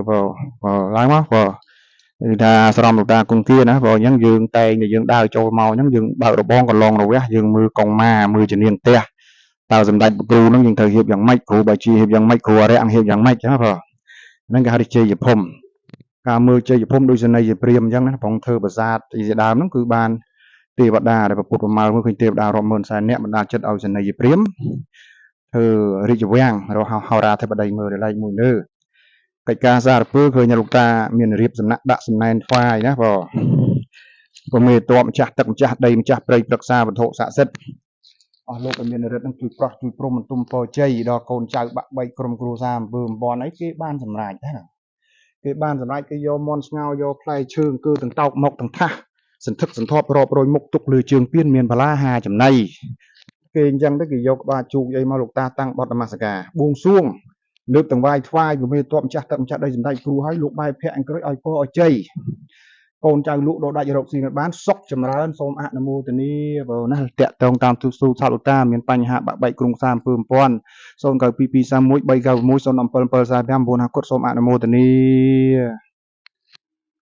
បើបើឡើងមកបើគឺថាអាស្រមលោកតាគង្គាណាបើអញ្ចឹងយើងតែងតែយើងដើរចូលមកអញ្ចឹងយើងបើករបងកន្លងរវះយើងមើលកងម៉ាមើលជំនាញផ្ទះតើសម្ដេចគ្រូហ្នឹងយើងត្រូវរៀបយ៉ាងម៉េចគ្រូបាជារៀបយ៉ាងម៉េចគ្រូអរិយរៀបយ៉ាងម៉េចអញ្ចឹងបើហ្នឹងគេហៅថាជ័យភូមិការមើលជ័យភូមិដូចសេនីយព្រាមអញ្ចឹងណាផងធ្វើប្រាសាទជាដើមហ្នឹងគឺបានទេវតាដែលប្រពុតប្រមាលមើលឃើញទេវតារាប់ម៉ឺនសែននាក់បណ្ដាចិត្តឲ្យសេនីយព្រាមធ្វើរាជវាំងរហហោរាធិបតីមើលលេខមួយលើកិច្ចការសារពើឃើញលោកតាមានរៀបសំណាក់ដាក់សំណែនថ្វាយណាបងក៏មេតបម្ចាស់ទឹកម្ចាស់ដីម្ចាស់ព្រៃព្រឹក្សាវត្ថុស័ក្តិសិទ្ធិអស់លោកឲ្យមានរិទ្ធនឹងជួយប្រោះជួយព្រំបន្ទុំពរជ័យដល់កូនចៅបាក់បែកក្រុមគ្រួសារអំពើអំព័ន្ធអីគេបានសម្រេចណាគេបានសម្រេចគេយកមន់ស្ងោយកផ្លែឈើអង្គើទាំងតោកមកទាំងថាសសន្ធឹកសន្ធាប់រាប់រយមុខទុកលើជើងពៀនមានបលាហាចំណៃគេអញ្ចឹងទៅគេយកក្បាលជូកអីមកលោកតាតាំងបត់នមស្ការបួងសួងលើកទាំងវាយថ្វាយពមេតបម្ចាស់ទឹកម្ចាស់ដីសម្ដេចគ្រូឲ្យលោកបាយភ័ក្រអង្គរឲ្យពរឲ្យជ័យកូនចៅលក់ដល់ដាច់រកស៊ីមិនបានសុខចម្រើនសូមអនុមោទនាបើណាតាក់តងតាមទូរស័ព្ទលោកតាមានបញ្ហាបាក់បែកគ្រុងសាអំពើអំព័ន្ធ092 231 396 017 745 9គុតសូមអនុមោទនា។